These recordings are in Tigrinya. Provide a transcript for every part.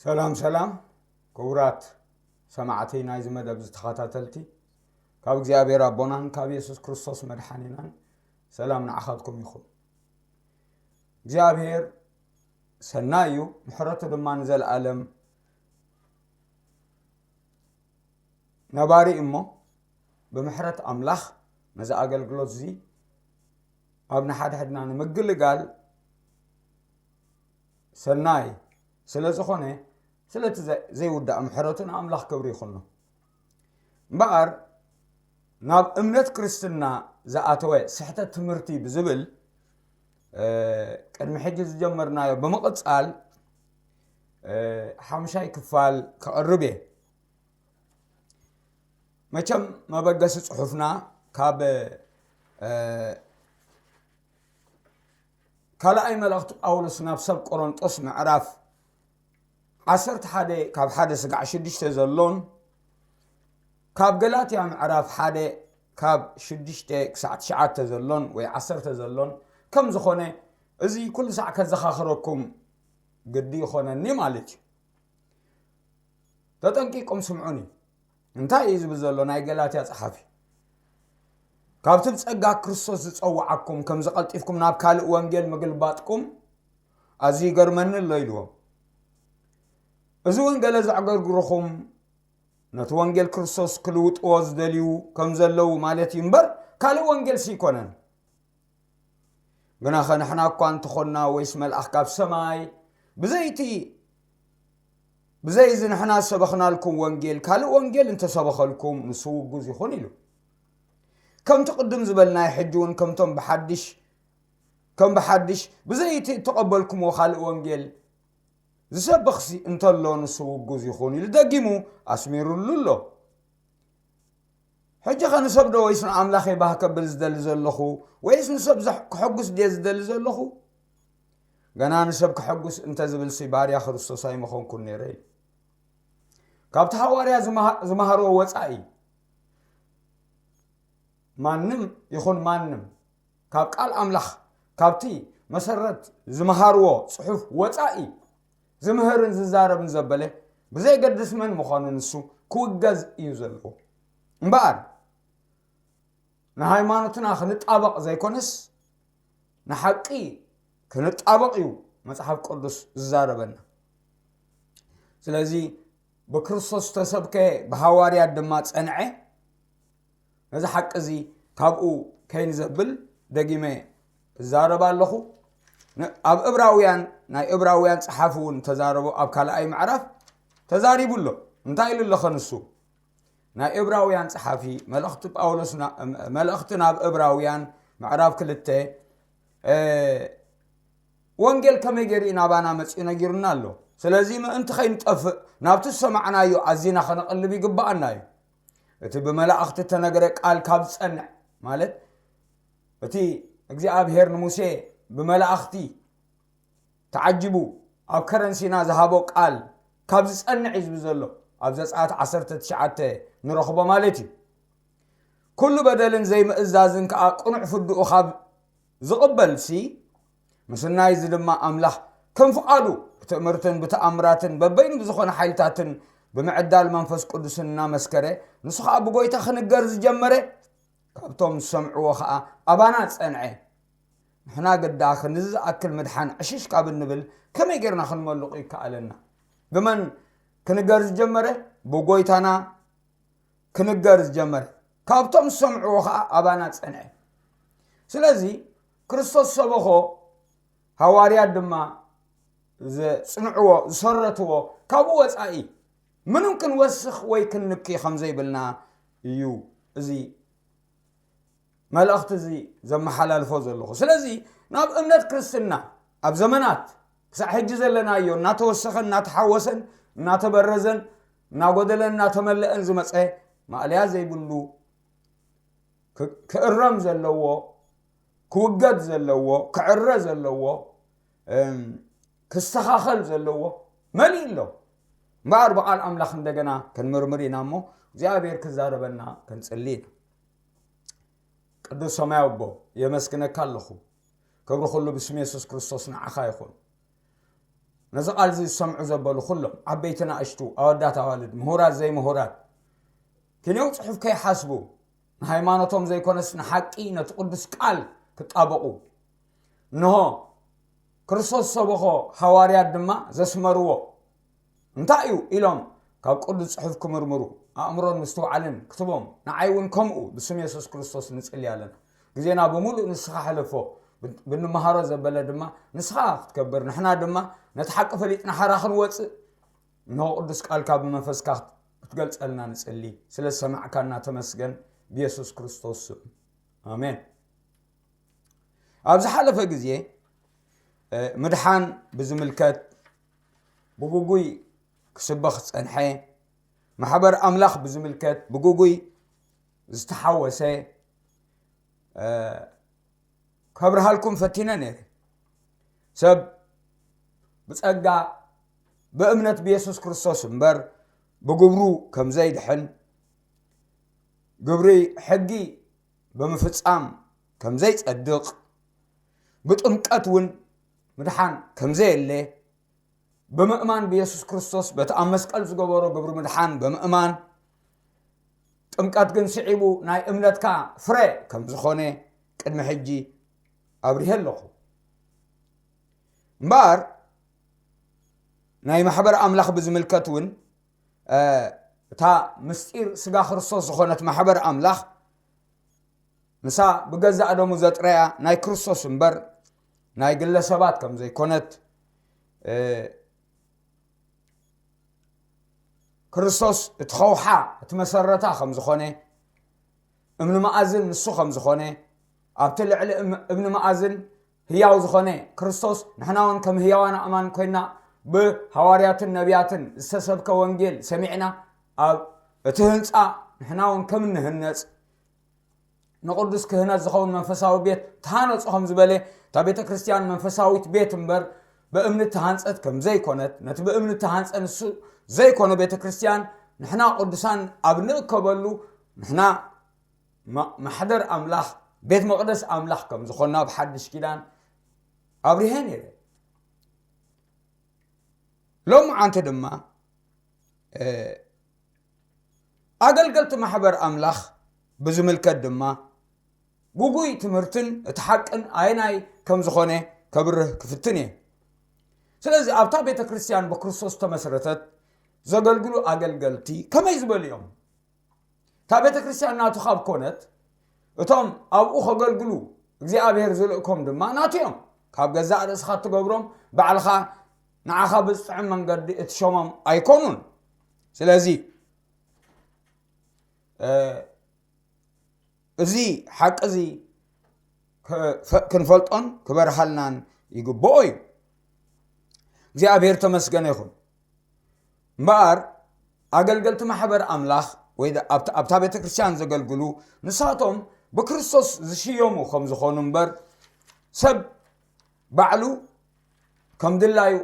ሰላም ሰላም፣ ክቡራት ሰማዕቲ ናይዚ መደብ ዝተኸታተልቲ፣ ካብ እግዚኣብሔር ኣቦናን ካብ የሱስ ክርስቶስ መድሓኒናን ሰላም ንዓኻትኩም ይኹን። እግዚኣብሔር ሰናይ እዩ፣ ምሕረቱ ድማ ንዘለኣለም ነባሪ እሞ፣ ብምሕረት ኣምላኽ ነዚ ኣገልግሎት እዚ ኣብ ንሓድሕድና ንምግልጋል ሰናይ ስለ ዝኾነ፣ ስለቲ ዘ-፣ ዘይውዳእ ምሕረቱ ንኣምላኽ ክብሪ ይኹኖ። እምበኣር፣ ናብ እምነት ክርስትና ዝኣተወ ስሕተት ትምህርቲ ብዝብል፣ እ፣ ቅድሚ ሕጂ ዝጀመርናዮ ብምቕጻል፣ እ፣ ሓምሻይ ክፋል ከቕርብ እየ። መቸም መበገሲ ጽሑፍና ካብ፣ እ፣ ካልኣይ መልእኽቲ ጳውሎስ ናብ ሰብ ቆሮንጦስ ምዕራፍ ዓሰርተ ሓደ ካብ ሓደ ስጋዕ ሽዱሽተ ዘሎን፣ ካብ ገላትያ ምዕራፍ ሓደ ካብ ሽዱሽተ ክሳዕ ትሽዓተ ዘሎን ወይ ዓሰርተ ዘሎን ከም ዝኾነ፣ እዚ ኩሉ ሳዕ ከዘኻኽረኩም ግዲ ይኾነኒ ማለት እዩ። ተጠንቂቆም ስምዑኒ። እንታይ እዩ ዝብል ዘሎ ናይ ገላትያ ጸሓፊ? ካብቲ ብጸጋ ክርስቶስ ዝጸውዓኩም ከም ዝቐልጢፍኩም ናብ ካልእ ወንጌል ምግልባጥኩም ኣዝዩ ይገርመኒ ኣሎ ኢልዎም። እዚ ወንጌል ዘዕገርግርኹም ነቲ ወንጌል ክርስቶስ ክልውጥዎ ዝደልዩ ከም ዘለዉ ማለት እዩ እምበር፣ ካልእ ወንጌልሲ ኣይኮነን። ግናኸ ንሕና እኳ እንተኾንና ወይስ መልኣኽ ካብ ሰማይ ብዘይቲ፣ ብዘይ እዚ ንሕና ዝሰበኽናልኩም ወንጌል ካልእ ወንጌል እንተሰበኸልኩም ንሱ ውጉዝ ይኹን ኢሉ። ከምቲ ቅድም ዝበልናዮ ሕጂ እውን ከምቶም ብሓድሽ፣ ከም ብሓድሽ ብዘይቲ እተቐበልኩምዎ ካልእ ወንጌል ዝሰብኽሲ እንተሎ ንሱ ውጉዝ ይኹን ኢሉ ደጊሙ ኣስሚሩሉ ኣሎ። ሕጂ ኸ ንሰብ ዶ ወይስ ንኣምላኽ እየ ባህ ከብል ዝደሊ ዘለኹ? ወይስ ንሰብ ዘሕ-፣ ክሕጉስ ድየ ዝደሊ ዘለኹ? ገና ንሰብ ክሕጉስ እንተ ዝብልሲ ባርያ ክርስቶስ ኣይምኾንኩን ነይረ ኢሉ። ካብቲ ሃዋርያ ዝመሃ-፣ ዝመሃርዎ ወጻኢ ማንም ይኹን ማንም ካብ ቃል ኣምላኽ፣ ካብቲ መሰረት ዝመሃርዎ ጽሑፍ ወጻኢ ዝምህርን ዝዛረብን ዘበለ፣ ብዘይገድስ መን ምዃኑ ንሱ ክውገዝ እዩ ዘለዎ። እምበኣር፣ ንሃይማኖትና ክንጣበቕ ዘይኮነስ፣ ንሓቂ ክንጣበቕ እዩ መጽሓፍ ቅዱስ ዝዛረበና። ስለዚ፣ ብክርስቶስ ዝተሰብከ፣ ብሃዋርያት ድማ ጸንዐ፣ ነዚ ሓቂ እዚ ካብኡ ከይንዘብል ደጊመ እዛረብ ኣለኹ። ን-፣ ኣብ እብራውያን፣ ናይ እብራውያን ጸሓፊ እውን ተዛረቦ ኣብ ካልኣይ ምዕራፍ ተዛሪቡ ኣሎ። እንታይ ኢሉ ኣለኸ ንሱ? ናይ እብራውያን ጸሓፊ፣ መልእኽቲ ጳውሎስ ና-፣ መልእኽቲ ናብ እብራውያን ምዕራፍ ክልተ፣ እ፣ ወንጌል ከመይ ገይሩ እዩ ናባና መጺኡ ነጊሩና ኣሎ። ስለዚ ምእንቲ ከይንጠፍእ ናብቲ ዝሰማዕናዮ ኣዚና ከነቕልብ ይግብኣና እዩ። እቲ ብመላእኽቲ እተነግረ ቃል ካብ ዝጸንዕ፣ ማለት እቲ እግዚኣብሔር ንሙሴ ብመላእኽቲ ተዓጂቡ ኣብ ከረን ሲና ዝሃቦ ቃል ካብ ዝጸንዕ እዩ ዝብል ዘሎ። ኣብ ዘጸኣት ዓሰርተ ትሽዓተ ንረኽቦ ማለት እዩ። ኩሉ በደልን ዘይምእዛዝን ከኣ ቅኑዕ ፍርድኡ ካብ ዝቕበልሲ፣ ምስናይ እዚ ድማ ኣምላኽ ከም ፍቓዱ ብትእምርትን ብተኣምራትን በበይኑ ብዝኾነ ሓይልታትን ብምዕዳል መንፈስ ቅዱስን እናመስከረ፣ ንሱ ኸኣ ብጎይታ ክንገር ዝጀመረ፣ ካብቶም ዝሰምዕዎ ኸኣ ኣባና ጸንዐ። ንሕና ግዳ ክንዚ ዝኣክል ምድሓን ዕሽሽ ካብ እንብል፣ ከመይ ጌርና ክንመልቑ ይከኣለና? ብመን ክንገር ዝጀመረ? ብጎይታና ክንገር ዝጀመረ። ካብቶም ዝሰምዕዎ ኸኣ ኣባና ጸንዐ። ስለዚ ክርስቶስ ሰበኾ፣ ሃዋርያት ድማ ዘጽንዕዎ፣ ዝሰረትዎ፣ ካብኡ ወጻኢ ምንም ክንወስኽ ወይ ክንንኪ ከም ዘይብልና እዩ እዚ መልእኽቲ እዚ ዘመሓላልፎ ዘለኹ። ስለዚ ናብ እምነት ክርስትና ኣብ ዘመናት ክሳዕ ሕጂ ዘለናዮ እናተወሰኸን እናተሓወሰን እናተበረዘን እናጎደለን እናተመለአን ዝመጸ ማእለያ ዘይብሉ ክ-፣ ክእረም ዘለዎ፣ ክውገድ ዘለዎ፣ ክዕረ ዘለዎ፣ እም፣ ክስተኻኸል ዘለዎ መሊእ ኣሎ። እምበኣር ብቓል ኣምላኽ እንደገና ክንምርምር ኢና እሞ እግዚኣብሔር ክዛረበና ክንጽሊ ኢና። ቅዱስ ሰማያዊ ኣቦ፣ የመስግነካ ኣለኹ። ክብሪ ኩሉ ብስም የሱስ ክርስቶስ ንዓኻ ይኹን። ነዚ ቃል እዚ ዝሰምዑ ዘበሉ ኩሎም፣ ዓበይቲ ናእሽቱ፣ ኣወዳት ኣዋልድ፣ ምሁራት ዘይምሁራት፣ ክንየው ጽሑፍ ከይሓስቡ፣ ንሃይማኖቶም ዘይኮነስ ንሓቂ፣ ነቲ ቅዱስ ቃል ክጣበቑ፣ እንሆ፣ ክርስቶስ ዝሰበኾ፣ ሃዋርያት ድማ ዘስመርዎ እንታይ እዩ ኢሎም ካብ ቅዱስ ጽሑፍ ክምርምሩ፣ ኣእምሮን ምስትውዓልን ክትቦም፣ ንዓይ እውን ከምኡ ብስም የሱስ ክርስቶስ ንጽሊ ኣለና። ግዜና ብምሉእ ንስኻ ሕለፎ፣ ብን-፣ ብንመሃሮ ዘበለ ድማ ንስኻ ክትከብር፣ ንሕና ድማ ነቲ ሓቂ ፈሊጥና ሓራ ክንወጽእ፣ እንሆ ቅዱስ ቃልካ ብመንፈስካ ክትገልጸልና ንጽሊ። ስለ ዝሰማዕካና ተመስገን፣ ብየሱስ ክርስቶስ ስም። ኣሜን። ኣብ ዝሓለፈ ግዜ፣ እ፣ ምድሓን ብዝምልከት ብግጉይ ክስበኽ ዝጸንሐ፣ ማሕበር ኣምላኽ ብዝምልከት ብግጉይ ዝተሓወሰ፣ እ፣ ከብርሃልኩም ፈቲነ ነይረ። ሰብ ብጸጋ ብእምነት ብየሱስ ክርስቶስ እምበር ብግብሩ ከም ዘይድሕን፣ ግብሪ ሕጊ ብምፍጻም ከም ዘይጸድቕ፣ ብጥምቀት እውን ምድሓን ከም ዘየለ፣ ብምእማን ብየሱስ ክርስቶስ በቲ ኣብ መስቀል ዝገበሮ ግብሪ ምድሓን ብምእማን፣ ጥምቀት ግን ስዒቡ ናይ እምነትካ ፍረ ከም ዝኾነ ቅድሚ ሕጂ ኣብሪሀ ኣለኹ። እምበኣር ናይ ማሕበር ኣምላኽ ብዝምልከት እውን፣ እ፣ እታ ምስጢር ስጋ ክርስቶስ ዝኾነት ማሕበር ኣምላኽ ንሳ ብገዛእ ደሙ ዘጥረያ ናይ ክርስቶስ እምበር ናይ ግለሰባት ከም ዘይኮነት፣ እ፣ ክርስቶስ እቲ ኸውሓ፣ እቲ መሰረታ ከም ዝኾነ፣ እምኒ መኣዝን ንሱ ከም ዝኾነ፣ ኣብቲ ልዕሊ እም-፣ እምኒ መኣዝን ህያው ዝኾነ ክርስቶስ፣ ንሕና እውን ከም ህያዋን ኣእማን ኮይና ብሃዋርያትን ነቢያትን ዝተሰብከ ወንጌል ሰሚዕና፣ ኣብ እቲ ህንጻ ንሕና እውን ከም እንህነጽ፣ ንቅዱስ ክህነት ዝኸውን መንፈሳዊ ቤት ተሃነጹ ከም ዝበለ፣ እታ ቤተ ክርስቲያን መንፈሳዊት ቤት እምበር ብእምኒ ተሃንጸት ከም ዘይኮነት፣ ነቲ ብእምኒ ተሃንጸ ንሱ ዘይኮነ ቤተ ክርስቲያን ንሕና ቅዱሳን ኣብ ንእከበሉ፣ ንሕና ማ-፣ ማሕደር ኣምላኽ፣ ቤት መቕደስ ኣምላኽ ከም ዝኾንና ብሓድሽ ኪዳን ኣብሪሀ ነይረ። ሎሚ ዓንቲ ድማ፣ እ፣ ኣገልገልቲ ማሕበር ኣምላኽ ብዝምልከት ድማ ግጉይ ትምህርትን እቲ ሓቅን ኣየናይ ከም ዝኾነ ከብርህ ክፍትን እየ። ስለዚ ኣብታ ቤተ ክርስቲያን ብክርስቶስ ተመስረተት ዘገልግሉ ኣገልገልቲ ከመይ ዝበሉ እዮም? እታ ቤተ ክርስቲያን ናቱ ካብ ኮነት፣ እቶም ኣብኡ ከገልግሉ እግዚኣብሔር ዝልእኮም ድማ ናቱ እዮም። ካብ ገዛእ ርእስኻ እትገብሮም፣ ባዕልኻ ንዓኻ ብዝጥዕም መንገዲ እትሾሞም ኣይኮኑን። ስለዚ፣ እ፣ እዚ ሓቂ እዚ ከ-፣ ፈ-፣ ክንፈልጦን ክበርሃልናን ይግብኦ እዩ። እግዚኣብሔር ተመስገነ ይኹን። እምበኣር ኣገልገልቲ ማሕበር ኣምላኽ ወይ ደ-፣ ኣብታ፣ ኣብታ ቤተ ክርስቲያን ዘገልግሉ ንሳቶም ብክርስቶስ ዝሽየሙ ከም ዝኾኑ እምበር ሰብ ባዕሉ ከም ድላዩ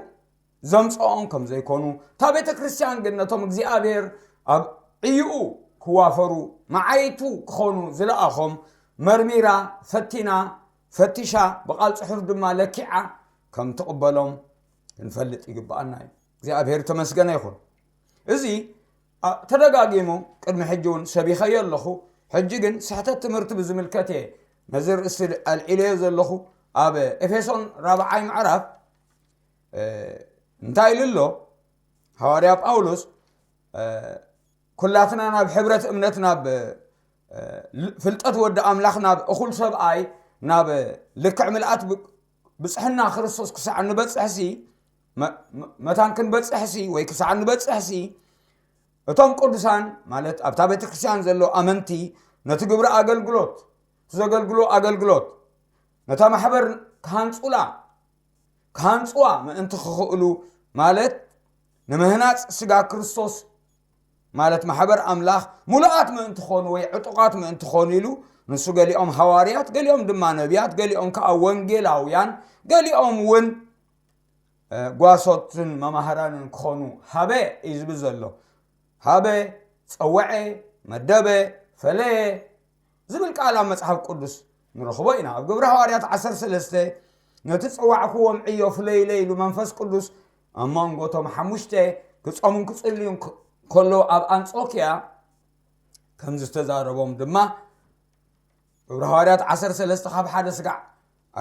ዘምጽኦም ከም ዘይኮኑ፣ እታ ቤተ ክርስቲያን ግን ነቶም እግዚኣብሔር ኣብ ዕይኡ ክዋፈሩ መዓይቱ ክኾኑ ዝለኣኾም መርሚራ፣ ፈቲና፣ ፈቲሻ፣ ብቓል ጽሑፍ ድማ ለኪዓ ከም ትቕበሎም ክንፈልጥ ይግብኣና እዩ። እግዚኣብሔር ተመስገነ ይኹን። እዚ፣ ኣ፣ ተደጋጊሙ ቅድሚ ሕጂ እውን ሰቢኸዮ ኣለኹ። ሕጂ ግን ስሕተት ትምህርቲ ብዝምልከት እየ ነዚ ርእሲ ኣልዒለዮ ዘለኹ። ኣብ ኤፌሶን ራብዓይ ምዕራፍ፣ እ፣ እንታይ ኢሉ ኣሎ? ሃዋርያ ጳውሎስ፣ እ፣ ኩላትና ናብ ሕብረት እምነት፣ ናብ፣ እ፣ ል-፣ ፍልጠት ወዲ ኣምላኽ፣ ናብ እኹል ሰብኣይ፣ ናብ ልክዕ ምልኣት ብ-፣ ብጽሕና ክርስቶስ ክሳዕ ንበጽሕሲ፣ መ-፣ መ-፣ መታን ክንበጽሕሲ ወይ ክሳዕ ንበጽሕሲ፣ እቶም ቅዱሳን፣ ማለት ኣብታ ቤተ ክርስቲያን ዘለዉ ኣመንቲ፣ ነቲ ግብሪ ኣገልግሎት፣ እቲ ዘገልግሎ ኣገልግሎት፣ ነታ ማሕበር ክሃንጹላ፣ ክሃንጽዋ ምእንቲ ክኽእሉ፣ ማለት ንምህናጽ ስጋ ክርስቶስ፣ ማለት ማሕበር ኣምላኽ፣ ምሉኣት ምእንቲ ኾኑ ወይ ዕጡቓት ምእንቲ ኾኑ ኢሉ፣ ንሱ ገሊኦም ሃዋርያት፣ ገሊኦም ድማ ነቢያት፣ ገሊኦም ከኣ ወንጌላውያን፣ ገሊኦም እውን፣ እ፣ ጓሶትን መማህራንን ክኾኑ ሃበ እዩ ዝብል ዘሎ። ሃበ፣ ጸወዐ፣ መደበ፣ ፈለየ ዝብል ቃል ኣብ መጽሓፍ ቅዱስ ንረኽቦ ኢና። ኣብ ግብሪ ሃዋርያት ዓሰርተ ሰለስተ፣ "ነቲ ጸዋዕክዎም ዕዮ ፍለዩለይ" ኢሉ መንፈስ ቅዱስ ኣብ መንጎ እቶም ሓሙሽተ ክጾሙን ክጽልዩን ከለዉ ኣብ ኣንጾክያ ከም ዝተዛረቦም ድማ ግብረ ሃዋርያት ዓሰርተ ሰለስተ ካብ ሓደ ስጋዕ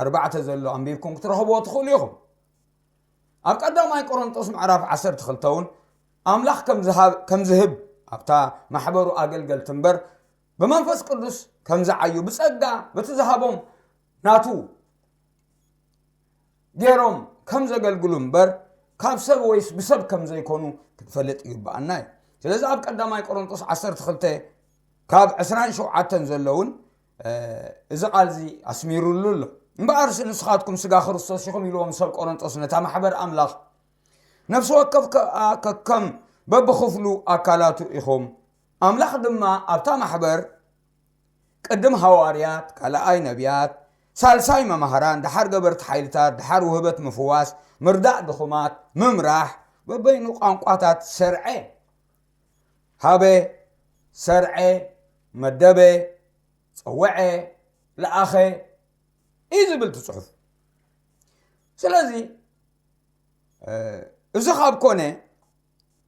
ኣርባዕተ ዘሎ ኣንቢብኩም ክትረኽብዎ ትኽእሉ ኢኹም። ኣብ ቀዳማይ ቆሮንጦስ ምዕራፍ ዓሰርተ ክልተ እውን ኣምላኽ ከም ዝህብ ኣብታ ማሕበሩ ኣገልገልቲ እምበር ብመንፈስ ቅዱስ ከም ዝዓዩ ብጸጋ በቲ ዝሃቦም ናቱ ገይሮም ከም ዘገልግሉ እምበር ካብ ሰብ ወይስ ብሰብ ከም ዘይኮኑ ክንፈልጥ ይግብኣና እዩ። ስለዚ ኣብ ቀዳማይ ቆሮንጦስ ዓሰርተ ክልተ ካብ ዕስራን ሸውዓተን ዘሎ እውን እዚ ቃል እዚ ኣስሚሩሉ ኣሎ። እምበኣርሲ ንስኻትኩም ስጋ ክርስቶስ ኢኹም ኢልዎም ሰብ ቆሮንጦስ ነታ ማሕበር ኣምላኽ። ነፍሲ ወከፍ ከኣ ከከም በብኽፍሉ ኣካላቱ ኢኹም። ኣምላኽ ድማ ኣብታ ማሕበር ቅድም ሃዋርያት፣ ካልኣይ ነቢያት፣ ሳልሳይ መማህራን፣ ደሓር ገበርቲ ሓይልታት፣ ደሓር ውህበት ምፍዋስ፣ ምርዳእ ድኹማት፣ ምምራሕ፣ በበይኑ ቋንቋታት ሰርዐ፣ ሃበ፣ ሰርዐ፣ መደበ፣ ጸወዐ፣ ለኣኸ እዩ ዝብል እቲ ጽሑፍ። ስለዚ እዚ ካብ ኮነ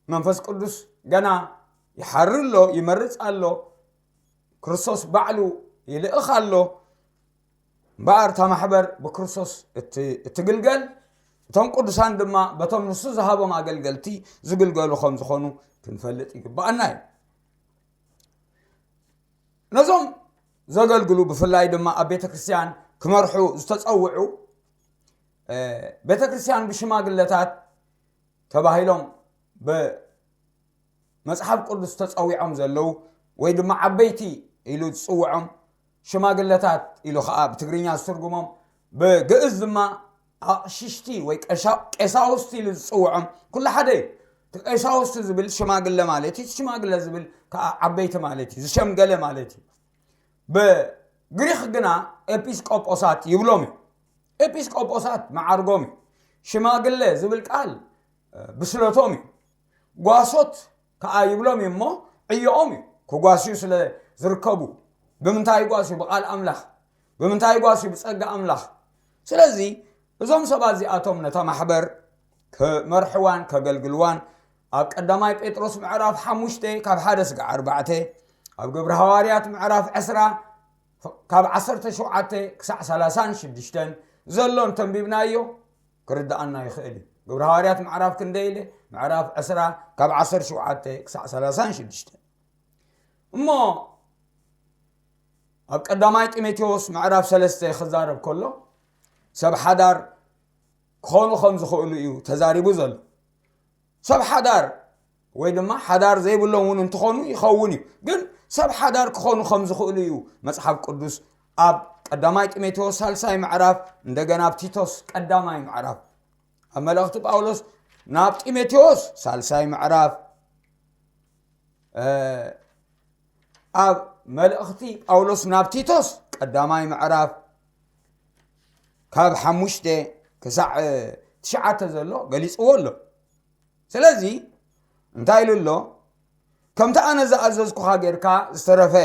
መንፈስ ቅዱስ ገና ይሓሪ ኣሎ፣ ይመርጽ ኣሎ፣ ክርስቶስ ባዕሉ ይልእኽ ኣሎ። እምበኣር እታ ማሕበር ብክርስቶስ እትግልገል፣ እቶም ቅዱሳን ድማ በቶም ንሱ ዝሃቦም ኣገልገልቲ ዝግልገሉ ከም ዝኾኑ ክንፈልጥ ይግብኣና እዩ። ነዞም ዘገልግሉ ብፍላይ ድማ ኣብ ቤተ ክርስቲያን ክመርሑ ዝተጸውዑ ቤተ ክርስቲያን ብሽማግለታት ተባሂሎም ብመጽሓፍ ቅዱስ ተጸዊዖም ዘለዉ ወይ ድማ ዓበይቲ ኢሉ ዝጽውዖም ሽማግለታት ኢሉ ኸዓ ብትግርኛ ዝትርጉሞም ብግእዝ ድማ ኣቕሽሽቲ ወይ ቀሻ- ቀሳውስቲ ኢሉ ዝፅውዖም ኩሉ ሓደ እዩ። እቲ ቀሳውስቲ ዝብል ሽማግለ ማለት እዩ። እቲ ሽማግለ ዝብል ከዓ ዓበይቲ ማለት እዩ፣ ዝሸምገለ ማለት እዩ። ብግሪክ ግና ኤጲስቆጶሳት ይብሎም እዩ። ኤጲስቆጶሳት መዓርጎም እዩ። ሽማግለ ዝብል ቃል ብስለቶም እዩ። ጓሶት ከዓ ይብሎም እዩ እሞ ዕዮኦም እዩ። ክጓስዩ ስለ ዝርከቡ። ብምንታይ ይጓስዩ? ብቃል ኣምላኽ። ብምንታይ ይጓስዩ? ብጸጋ ኣምላኽ። ስለዚ እዞም ሰባት እዚኣቶም ነታ ማሕበር ክመርሕዋን ከገልግልዋን ኣብ ቀዳማይ ጴጥሮስ ምዕራፍ ሓሙሽተ ካብ ሓደ ስጋዕ ኣርባዕተ፣ ኣብ ግብሪ ሃዋርያት ምዕራፍ ዕስራ ካብ ዓሰርተ ሸውዓተ ክሳዕ ሰላሳን ሽዱሽተን ዘሎ እንተንቢብናዮ ክርድኣና ይኽእል እዩ። ግብሪ ሃዋርያት ምዕራፍ ክንደይ ኢለ? ምዕራፍ ዕስራ ካብ ዓሰርተ ሸውዓተ ክሳዕ ሰላሳን ሽዱሽተ። እሞ ኣብ ቀዳማይ ጢሞቴዎስ ምዕራፍ ሰለስተ ክዛረብ ከሎ ሰብ ሓዳር ክኾኑ ከም ዝኽእሉ እዩ ተዛሪቡ ዘሎ። ሰብ ሓዳር ወይ ድማ ሓዳር ዘይብሎም እውን እንትኾኑ ይኸውን እዩ። ግን ሰብ ሓዳር ክኾኑ ከም ዝኽእሉ እዩ መጽሓፍ ቅዱስ ኣብ ቀዳማይ ጢሞቴዎስ ሳልሳይ ምዕራፍ፣ እንደገና ኣብ ቲቶስ ቀዳማይ ምዕራፍ፣ ኣብ መልእኽቲ ጳውሎስ ናብ ጢሞቴዎስ ሳልሳይ ምዕራፍ፣ ኣብ መልእኽቲ ጳውሎስ ናብ ቲቶስ ቀዳማይ ምዕራፍ ካብ ሓሙሽተ ክሳዕ ትሽዓተ ዘሎ ገሊፅዎ ኣሎ። ስለዚ እንታይ ኢሉ ኣሎ? ከምቲ ኣነ ዝኣዘዝኩኻ ጌርካ ዝተረፈ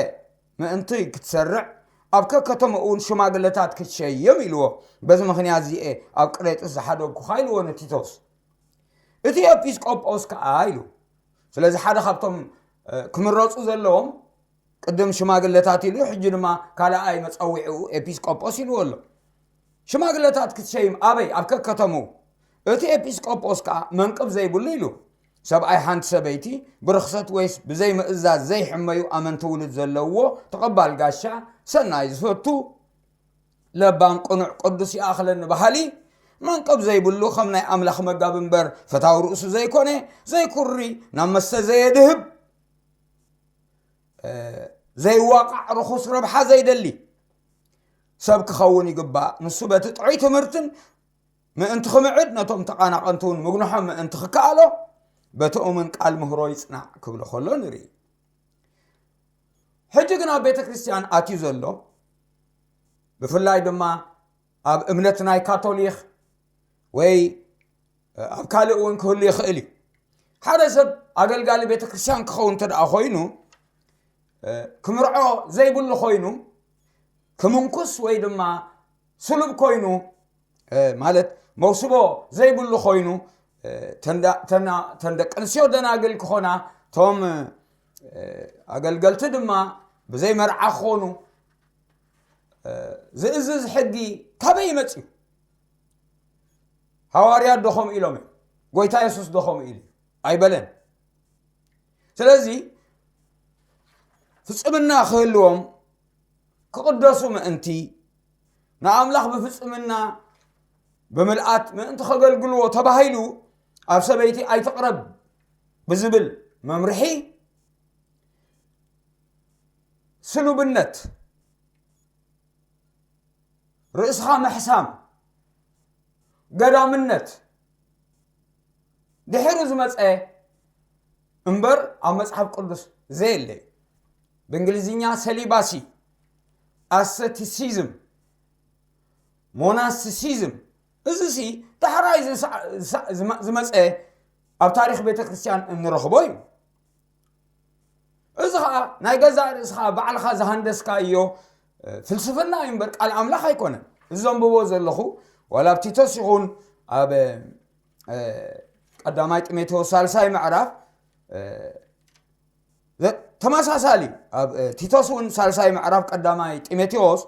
ምእንቲ ክትሰርዕ ኣብ ከከተምኡ እውን ሽማግለታት ክትሸይም ኢልዎ። በዚ ምኽንያት እዚኤ ኣብ ቅሬጥስ ዝሓደግኩኻ ኢልዎ ንቲቶስ። እቲ ኤጲስቆጶስ ከኣ ኢሉ። ስለዚ ሓደ ካብቶም ክምረፁ ዘለዎም ቅድም ሽማግለታት ኢሉ፣ ሕጂ ድማ ካልኣይ መፀዊዕኡ ኤጲስቆጶስ ኢልዎ ኣሎ። ሽማግለታት ክትሸይም ኣበይ? ኣብ ከከተምኡ። እቲ ኤጲስቆጶስ ከኣ መንቅብ ዘይብሉ ኢሉ። ሰብኣይ ሓንቲ ሰበይቲ ብርኽሰት ወይስ ብዘይምእዛዝ ዘይሕመዩ ኣመንቲ ውሉድ ዘለውዎ ተቐባል ጋሻ፣ ሰናይ ዝፈቱ፣ ለባም ቅኑዕ ቅዱስ ይኣኽለኒ በሃሊ፣ መንቅብ ዘይብሉ ከም ናይ ኣምላኽ መጋቢ እምበር ፈታዊ ርእሱ ዘይኮነ፣ ዘይኩሪ፣ ናብ መስተ ዘየድህብ፣ ዘይዋቃዕ፣ ርኹስ ረብሓ ዘይደሊ ሰብ ክኸውን ይግባእ። ንሱ በቲ ጥዑይ ትምህርትን ምእንቲ ክምዕድ ነቶም ተቓናቐንቲ እውን ምግንሖም ምእንቲ ክከኣሎ በቲ እሙን ቃል ምህሮ ይጽናዕ ክብሎ ከሎ ንርኢ። ሕጂ ግን ኣብ ቤተ ክርስቲያን ኣትዩ ዘሎ ብፍላይ ድማ ኣብ እምነት ናይ ካቶሊክ ወይ ኣብ ካልእ እውን ክህሉ ይኽእል እዩ። ሓደ ሰብ ኣገልጋሊ ቤተ ክርስቲያን ክኸውን እንተ ደኣ ኮይኑ ክምርዖ ዘይብሉ ኮይኑ ክምንኩስ ወይ ድማ ስሉብ ኮይኑ ማለት መውስቦ ዘይብሉ ኮይኑ ተን ደቂ ኣንስትዮ ደናግል ክኾና፣ እቶም ኣገልገልቲ ድማ ብዘይ መርዓ ክኾኑ ዝእዝዝ ሕጊ ካበይ ይመጽእ እዩ? ሃዋርያት ዶ ከምኡ ኢሎም እዮም? ጎይታ የሱስ ዶ ከምኡ ኢሉ እዩ? ኣይበለን። ስለዚ ፍጽምና ክህልዎም፣ ክቕደሱ ምእንቲ፣ ንኣምላኽ ብፍጽምና ብምልኣት ምእንቲ ከገልግልዎ ተባሂሉ ኣብ ሰበይቲ ኣይትቕረብ ብዝብል መምርሒ ስሉብነት፣ ርእስኻ ምሕሳም፣ ገዳምነት ድሕሩ ዝመጸ እምበር ኣብ መጽሓፍ ቅዱስ ዘየለ እዩ። ብእንግሊዝኛ ሰሊባሲ፣ ኣሰቲሲዝም፣ ሞናስቲሲዝም፣ እዚ ሲ ዳሕራይ ዝሳ- ዝሳ- ዝመ- ዝመጸ ኣብ ታሪኽ ቤተ ክርስቲያን እንረኽቦ እዩ። እዚ ኸዓ ናይ ገዛእ ርእስኻ ባዕልኻ ዝሃንደስካዮ ፍልስፍና እዩ እምበር ቃል ኣምላኽ ኣይኮነን። እዚ ዘንብቦ ዘለኹ ዋላ ኣብ ቲቶስ ይኹን ኣብ ቀዳማይ ጢሞቴዎስ ሳልሳይ ምዕራፍ ተመሳሳሊ፣ ኣብ ቲቶስ እውን ሳልሳይ ምዕራፍ ቀዳማይ ጢሞቴዎስ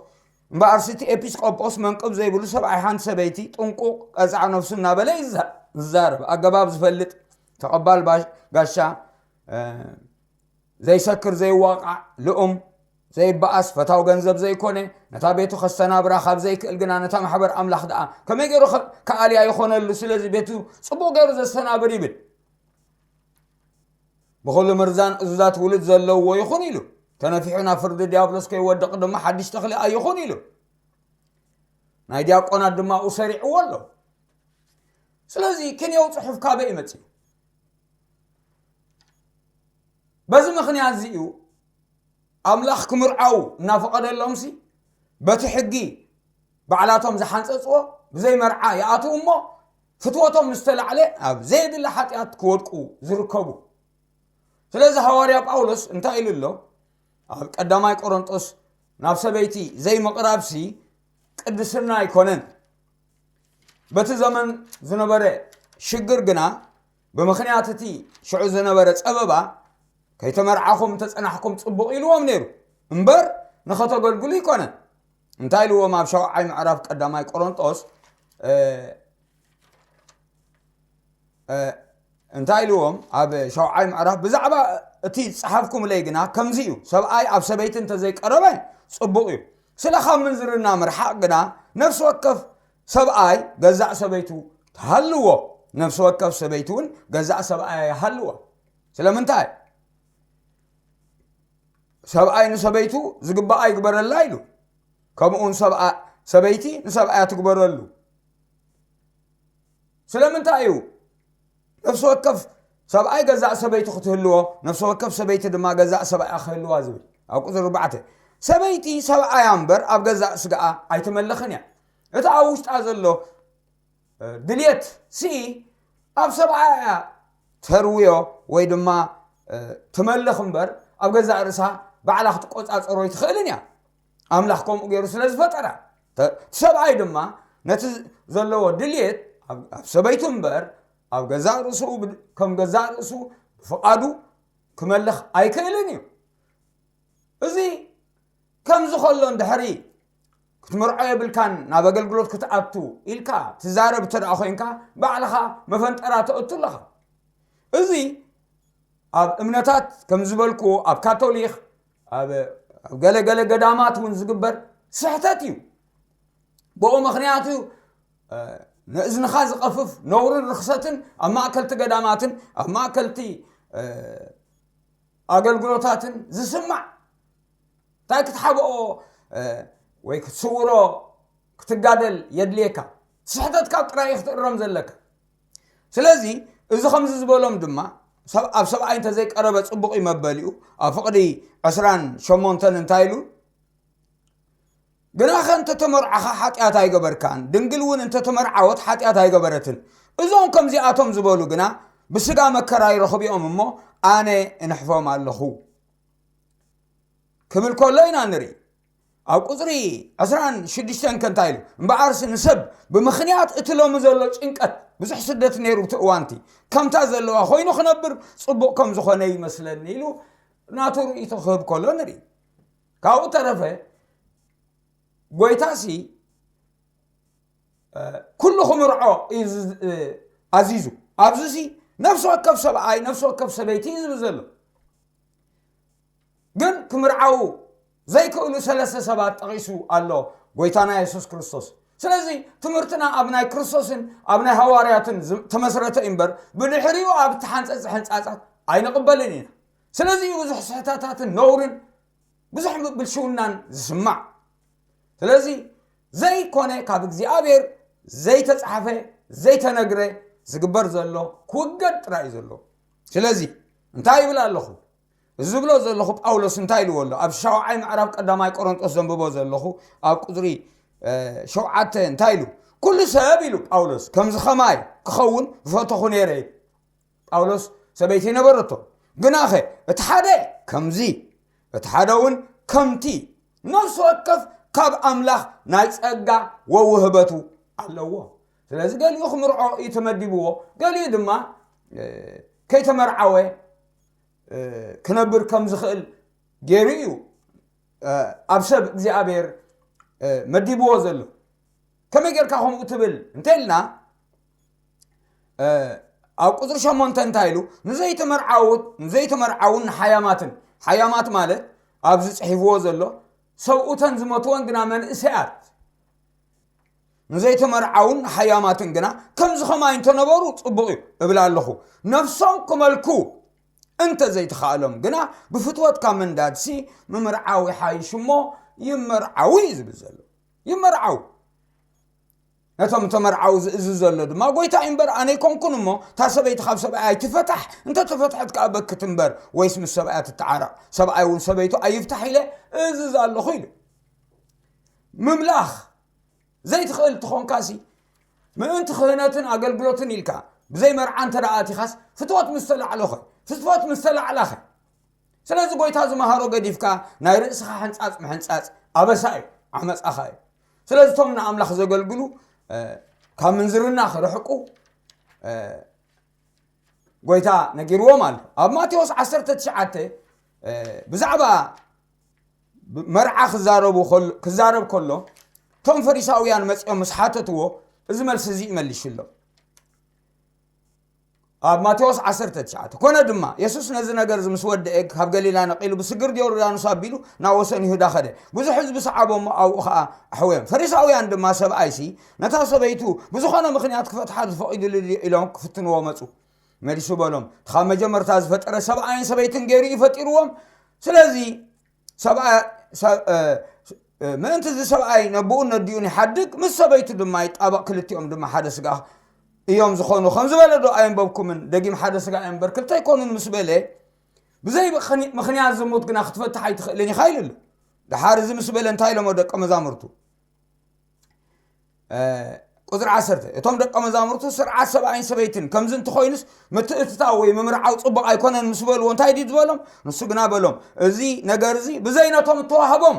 እምበኣር እቲ ኤጲስቆጶስ መንቅብ ዘይብሉ ሰብኣይ ሓንቲ ሰበይቲ ጥንቁቕ ቀጻዕ ነፍሱ እናበለ ይዛረብ። ኣገባብ ዝፈልጥ፣ ተቐባል ጋሻ፣ ዘይሰክር ዘይዋቃዕ ልኡም ዘይበኣስ ፈታው ገንዘብ ዘይኮነ፣ ነታ ቤቱ ከስተናብራ ካብ ዘይክእል ግና ነታ ማሕበር ኣምላኽ ደኣ ከመይ ገይሩ ከኣልያ ይኾነሉ? ስለዚ ቤቱ ጽቡቕ ገይሩ ዘስተናብር ይብል። ብኹሉ ምርዛን እዙዛት ውሉድ ዘለዎ ይኹን ኢሉ፣ ተነፊሑ ናብ ፍርዲ ዲያብሎስ ከይወድቕ ድማ ሓድሽ ተኽሊ ኣይኹን ኢሉ፣ ናይ ዲያቆናት ድማ ኣብኡ ሰሪዕዎ ኣሎ። ስለዚ ክንየው ጽሑፍ ካበይ ይመጽእ? በዚ ምኽንያት እዚ እዩ ኣምላኽ ክምርዓው እናፈቐደሎምሲ በቲ ሕጊ ባዕላቶም ዝሓንጸጽዎ ብዘይ መርዓ ይኣትዉ እሞ ፍትወቶም ምስ ተላዕለ ኣብ ዘየድሊ ሓጢኣት ክወድቁ ዝርከቡ። ስለዚ ሃዋርያ ጳውሎስ እንታይ ኢሉ ኣሎ? ኣብ ቀዳማይ ቆሮንጦስ ናብ ሰበይቲ ዘይምቕራብሲ ቅድስና ኣይኮነን። በቲ ዘመን ዝነበረ ሽግር ግና ብምኽንያት እቲ ሽዑ ዝነበረ ጸበባ ከይተመርዓኹም እንተጸናሕኩም ጽቡቕ ኢልዎም ነይሩ እምበር ንኸተገልግሉ ኣይኮነን። እንታይ ኢልዎም ኣብ ሻውዓይ ምዕራፍ ቀዳማይ ቆሮንጦስ እንታይ ኢልዎም ኣብ ሻውዓይ ምዕራፍ ብዛዕባ እቲ ዝጸሓፍኩምለይ ግና ከምዚ እዩ፣ ሰብኣይ ኣብ ሰበይቲ እንተዘይቀረበ ጽቡቕ እዩ። ስለ ካብ ምንዝርና ምርሓቕ ግና ነፍሲ ወከፍ ሰብኣይ ገዛእ ሰበይቱ ትሃልዎ። ነፍሲ ወከፍ ሰበይቲ እውን ገዛእ ሰብኣያ ይሃልዎ። ስለምንታይ? ሰብኣይ ንሰበይቱ ዝግባኣ ይግበረላ ኢሉ፣ ከምኡውን ሰብኣ- ሰበይቲ ንሰብኣያ ትግበረሉ። ስለምንታይ እዩ ነፍሲ ወከፍ ሰብኣይ ገዛእ ሰበይቱ ክትህልዎ፣ ነፍሲ ወከፍ ሰበይቲ ድማ ገዛእ ሰብኣያ ክህልዋ ዝብል? ኣብ ቁፅሪ ኣርባዕተ፣ ሰበይቲ ሰብኣያ እምበር ኣብ ገዛእ ስጋኣ ኣይትመልኽን እያ። እቲ ኣብ ውሽጣ ዘሎ ድልየት ሲ ኣብ ሰብኣያ እያ ተርውዮ ወይ ድማ ትመልኽ እምበር ኣብ ገዛእ ርእሳ ባዕላ ክትቆጻጸሮ ኣይትኽእልን እያ። ኣምላኽ ከምኡ ገይሩ ስለ ዝፈጠራ እቲ ሰብኣይ ድማ ነቲ ዘለዎ ድልየት ኣብ ሰበይቱ እምበር ኣብ ገዛእ ርእሱ ከም ገዛእ ርእሱ ብፍቓዱ ክመልኽ ኣይክእልን እዩ። እዚ ከምዚ ከሎ እንድሕሪ ክትምርዖ የብልካን ናብ ኣገልግሎት ክትኣቱ ኢልካ ትዛረብ እንተ ደኣ ኮይንካ ባዕልኻ መፈንጠራ ተእቱ ኣለኻ። እዚ ኣብ እምነታት ከም ዝበልኩዎ ኣብ ካቶሊክ ኣብ ገለ ገለ ገዳማት እውን ዝግበር ስሕተት እዩ። ብኡ ምኽንያት እዩ ንእዝንኻ ዝቐፍፍ ነውርን ርኽሰትን ኣብ ማእከልቲ ገዳማትን ኣብ ማእከልቲ ኣገልግሎታትን ዝስማዕ እንታይ ክትሓብኦ ወይ ክትስውሮ ክትጋደል የድልየካ። ስሕተትካ ጥራይ ክትእረም ዘለካ። ስለዚ እዚ ከምዚ ዝበሎም ድማ ኣብ ሰብኣይ እንተዘይቀረበ ፅቡቕ እዩ መበሊኡ ኣብ ፍቕዲ ዕስራን ሸሞንተን እንታይ ኢሉ ግናኸ እንተተመርዓኻ ሓጢኣት ኣይገበርካን፣ ድንግል እውን እንተተመርዓወት ሓጢኣት ኣይገበረትን። እዞም ከምዚኣቶም ዝበሉ ግና ብስጋ መከራ ይረኽቡ እዮም እሞ ኣነ እንሕፎም ኣለኹ ክብል ከሎ ኢና ንርኢ። ኣብ ቁፅሪ ዕስራን ሽዱሽተን ከ እንታይ ኢሉ? እምበኣርሲ ንሰብ ብምኽንያት እቲ ሎሚ ዘሎ ጭንቀት፣ ብዙሕ ስደት ነይሩ እቲ እዋንቲ፣ ከምታ ዘለዋ ኮይኑ ክነብር ፅቡቕ ከም ዝኾነ ይመስለኒ ኢሉ ናቱ ርእይቶ ክህብ ከሎ ንርኢ። ካብኡ ተረፈ ጎይታሲ ኩሉ ክምርዖ እዩ ኣዚዙ። ኣብዚ ነፍሲ ወከፍ ሰብኣይ፣ ነፍሲ ወከፍ ሰበይቲ እዩ ዝብል ዘሎ። ግን ክምርዓዉ ዘይክእሉ ሰለስተ ሰባት ጠቒሱ ኣሎ ጎይታና የሱስ ክርስቶስ። ስለዚ ትምህርትና ኣብ ናይ ክርስቶስን ኣብ ናይ ሃዋርያትን ተመስረተ እምበር፣ ብድሕሪኡ ኣብ እተሓንጸጸ ሕንጻጻት ኣይንቕበልን ኢና። ስለዚ እዩ ብዙሕ ስሕተታትን ነውርን ብዙሕ ብልሽውናን ዝስማዕ። ስለዚ ዘይኮነ፣ ካብ እግዚኣብሔር ዘይተጻሕፈ፣ ዘይተነግረ ዝግበር ዘሎ ክውገድ ጥራይ እዩ ዘሎ። ስለዚ እንታይ ይብል ኣለኹ? እዚ ዝብሎ ዘለኹ ጳውሎስ እንታይ ኢልዎ ኣሎ? ኣብ ሻውዓይ ምዕራፍ ቀዳማይ ቆሮንጦስ ዘንብቦ ዘለኹ፣ ኣብ ቁፅሪ ሸውዓተ እንታይ ኢሉ? ኩሉ ሰብ ኢሉ ጳውሎስ ከምዚ ኸማይ ክኸውን ዝፈተኹ ነይረ። ጳውሎስ ሰበይቲ ነበረቶ፣ ግናኸ እቲ ሓደ ከምዚ፣ እቲ ሓደ እውን ከምቲ፣ ነፍሲ ወከፍ ካብ ኣምላኽ ናይ ጸጋ ወውህበቱ ኣለዎ። ስለዚ ገሊኡ ክምርዖ እዩ ተመዲብዎ፣ ገሊኡ ድማ ከይተመርዓወ ክነብር ከም ዝኽእል ገይሩ እዩ ኣብ ሰብ እግዚኣብሔር መዲብዎ ዘሎ። ከመይ ጌርካ ከምኡ ትብል እንተ ኢልና፣ ኣብ ቁፅሪ ሸሞንተ እንታይ ኢሉ? ንዘይተመርዓውት ንዘይተመርዓውን ንሓያማትን፣ ሓያማት ማለት ኣብዚ ፅሒፍዎ ዘሎ ሰብኡተን ዝመትወን ግና መንእሰያት፣ ንዘይተመርዓውን ንሓያማትን ግና ከምዚ ኸማይ እንተነበሩ ፅቡቕ እዩ እብል ኣለኹ። ነፍሶም ክመልኩ እንተ ዘይተኻእሎም ግና ብፍትወት ካብ ምንዳድሲ ምምርዓው ይሓይሽ እሞ ይመርዓው እዩ ዝብል ዘሎ። ይመርዓው። ነቶም ተመርዓው ዝእዝዝ ዘሎ ድማ ጎይታ እዩ እምበር ኣነ ኣይኮንኩን። እሞ እታ ሰበይቲ ካብ ሰብኣይ ኣይትፈታሕ፣ እንተ ተፈትሐት ከኣ በክት እምበር ወይስ ምስ ሰብኣያ ትተዓረቕ፣ ሰብኣይ እውን ሰበይቱ ኣይፍታሕ ኢለ እእዝዝ ኣለኹ ኢሉ። ምምላኽ ዘይትኽእል ትኾንካሲ ምእንቲ ክህነትን ኣገልግሎትን ኢልካ ብዘይ መርዓ እንተ ደኣ ኣቲኻስ ፍትወት ምስ ተላዕሎኸ፣ ፍትወት ምስ ተላዕላኸ። ስለዚ ጎይታ ዝመሃሮ ገዲፍካ ናይ ርእስኻ ሕንጻጽ ምሕንጻጽ ኣበሳ እዩ፣ ዓመጻኻ እዩ። ስለዚ እቶም ንኣምላኽ ዘገልግሉ ካብ ምንዝርና ክርሕቁ ጎይታ ነጊርዎም ኣሎ። ኣብ ማቴዎስ ዓሰርተ ትሽዓተ ብዛዕባ መርዓ ክዛረቡ ክዛረብ ከሎ እቶም ፈሪሳውያን መጺኦም ምስ ሓተትዎ እዚ መልሲ እዚ ይመልሽሎም። ኣብ ማቴዎስ ዓሰርተ ትሽዓተ፣ ኮነ ድማ የሱስ ነዚ ነገር እዚ ምስ ወደአ ካብ ገሊላ ነቒሉ ብስግር ዮርዳኖስ ኣቢሉ ናብ ወሰን ይሁዳ ኸደ። ብዙሕ ህዝቢ ሰዓቦ እሞ ኣብኡ ኸኣ ኣሕወዮም። ፈሪሳውያን ድማ ሰብኣይሲ ነታ ሰበይቱ ብዝኾነ ምኽንያት ክፈትሓ ዝፈቒዱሉ ድዩ ኢሎም ክፍትንዎ መጹ። መሊሱ በሎም፣ እቲ ካብ መጀመርታ ዝፈጠረ ሰብኣይን ሰበይትን ገይሩ እዩ ፈጢርዎም። ስለዚ ምእንቲ እዚ ሰብኣይ ነብኡን ነዲኡን ይሓድግ፣ ምስ ሰበይቱ ድማ ይጣበቕ፣ ክልቲኦም ድማ ሓደ ስጋ እዮም ዝኾኑ ከም ዝበለ ዶ ኣየንበብኩምን? ደጊም ሓደ ስጋ እዮም እምበር ክልተ ኣይኮኑን ምስ በለ፣ ብዘይ ምኽንያት ዝሙት ግና ክትፈትሕ ኣይትኽእልን ኢኻ ኢሉ ኣሎ። ደሓር እዚ ምስ በለ እንታይ ኢሎሞ ደቀ መዛሙርቱ? ቁፅሪ ዓሰርተ፣ እቶም ደቀ መዛሙርቱ ስርዓት ሰብኣይን ሰበይትን ከምዚ እንተኾይኑስ ምትእትታው ወይ ምምርዓው ፅቡቕ ኣይኮነን ምስ በልዎ እንታይ ድዩ ዝበሎም? ንሱ ግና በሎም፣ እዚ ነገር እዚ ብዘይ ነቶም እተዋህቦም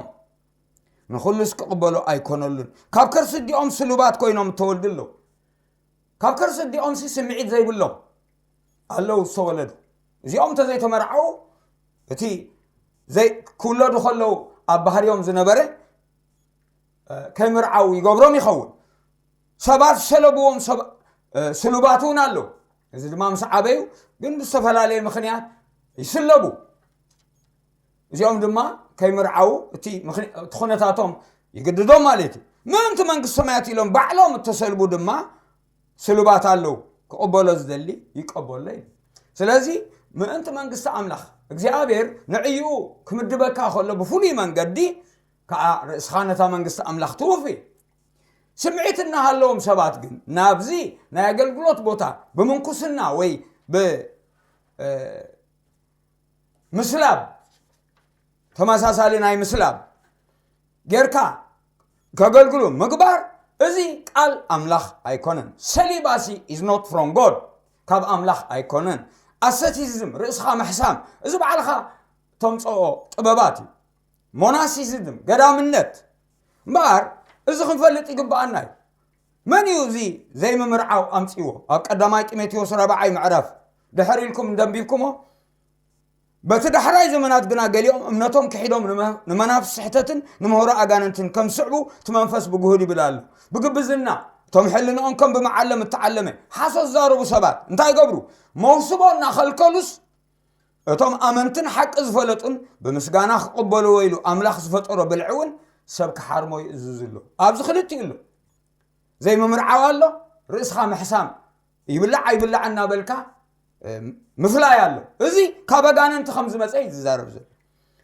ንኹሉስ ክቕበሎ ኣይኮነሉን። ካብ ከርሲ ኣዲኦም ስሉባት ኮይኖም እተወልዱ ኣለዉ። ካብ ከርሲ ኣዲኦምሲ ስምዒት ዘይብሎም ኣለዉ ዝተወለዱ። እዚኦም እንተዘይተመርዓዉ እቲ ክውለዱ ከለዉ ኣብ ባህርዮም ዝነበረ ከይምርዓው ይገብሮም ይኸውን። ሰባት ዝሰለብዎም ስሉባት እውን ኣለዉ። እዚ ድማ ምስ ዓበዩ ግን ብዝተፈላለየ ምኽንያት ይስለቡ። እዚኦም ድማ ከይምርዓው እቲ ኩነታቶም ይግድዶም ማለት እዩ። ምእንቲ መንግስቲ ሰማያት ኢሎም ባዕሎም እተሰልቡ ድማ ስሉባት ኣለዉ። ክቕበሎ ዝደሊ ይቀበሎ እዩ። ስለዚ ምእንቲ መንግስቲ ኣምላኽ እግዚኣብሔር ንዕይኡ ክምድበካ ከሎ ብፍሉይ መንገዲ ከዓ ርእስኻ ነታ መንግስቲ ኣምላኽ ትውፊ። ስምዒት እናሃለዎም ሰባት ግን ናብዚ ናይ ኣገልግሎት ቦታ ብምንኩስና ወይ ብምስላብ፣ ተመሳሳሊ ናይ ምስላብ ጌርካ ከገልግሉ ምግባር፣ እዚ ቃል ኣምላኽ ኣይኮነን። ሰሊባሲ is not from God፣ ካብ ኣምላኽ ኣይኮነን። ኣሰቲዝም፣ ርእስኻ ምሕሳም፣ እዚ ባዕልኻ ተምፅኦ ጥበባት እዩ። ሞናሲሲዝም፣ ገዳምነት። እምበኣር እዚ ክንፈልጥ ይግብኣና እዩ። መን እዩ እዚ ዘይምምርዓው ኣምጺዎ? ኣብ ቀዳማይ ጢሞቴዎስ ራብዓይ ምዕራፍ ድሕር ኢልኩም እንደንቢብኩሞ፣ በቲ ዳሕራይ ዘመናት ግና ገሊኦም እምነቶም ክሒዶም ንመ- ንመናፍስ ስሕተትን ንምህሮ ኣጋንንትን ከም ዝስዕቡ እቲ መንፈስ ብግሁድ ይብል ኣሎ። ብግብዝና፣ እቶም ሕልንኦም ከም ብመዓለም እተዓለመ ሓሶት ዝዛረቡ ሰባት እንታይ ይገብሩ? መውስቦ እናኸልከሉስ፣ እቶም ኣመንትን ሓቂ ዝፈለጡን ብምስጋና ክቕበልዎ ኢሉ ኣምላኽ ዝፈጠሮ ብልዒ እውን ሰብ ክሓርሞ ይእዝዝ ኣሎ። ኣብዚ ክልቲኡ ኣሎ። ዘይምምርዓው ኣሎ፣ ርእስኻ ምሕሳም፣ ይብላዕ ኣይብላዕ እናበልካ ምፍላይ ኣሎ። እዚ ካብ ኣጋንንቲ ከም ዝመፀ እዩ ዝዛረብ ዘሎ።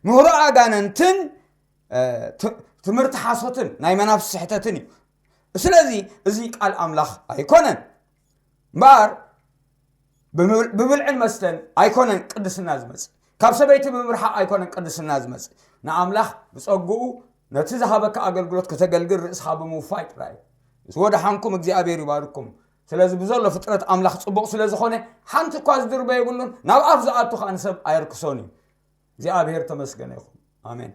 ምህሮ ኣጋንንትን ትምህርቲ ሓሶትን ናይ መናፍስ ስሕተትን እዩ። ስለዚ እዚ ቃል ኣምላኽ ኣይኮነን። እምበኣር ብብልዕን መስተን ኣይኮነን ቅድስና ዝመጽእ፣ ካብ ሰበይቲ ብምርሓቕ ኣይኮነን ቅድስና ዝመጽእ። ንኣምላኽ ብጸግኡ ነቲ ዝሃበካ ኣገልግሎት ከተገልግል ርእስኻ ብምውፋይ ጥራይ እዩ። ወደሓንኩም እግዚኣብሔር ይባርኩም። ስለዚ ብዘሎ ፍጥረት ኣምላኽ ጽቡቕ ስለ ዝኾነ ሓንቲ እኳ ዝድርበ የብሉን፣ ናብ ኣፍ ዝኣቱ ከኣ ንሰብ ኣየርክሶን እዩ። እግዚኣብሔር ተመስገነ ይኹን። ኣሜን።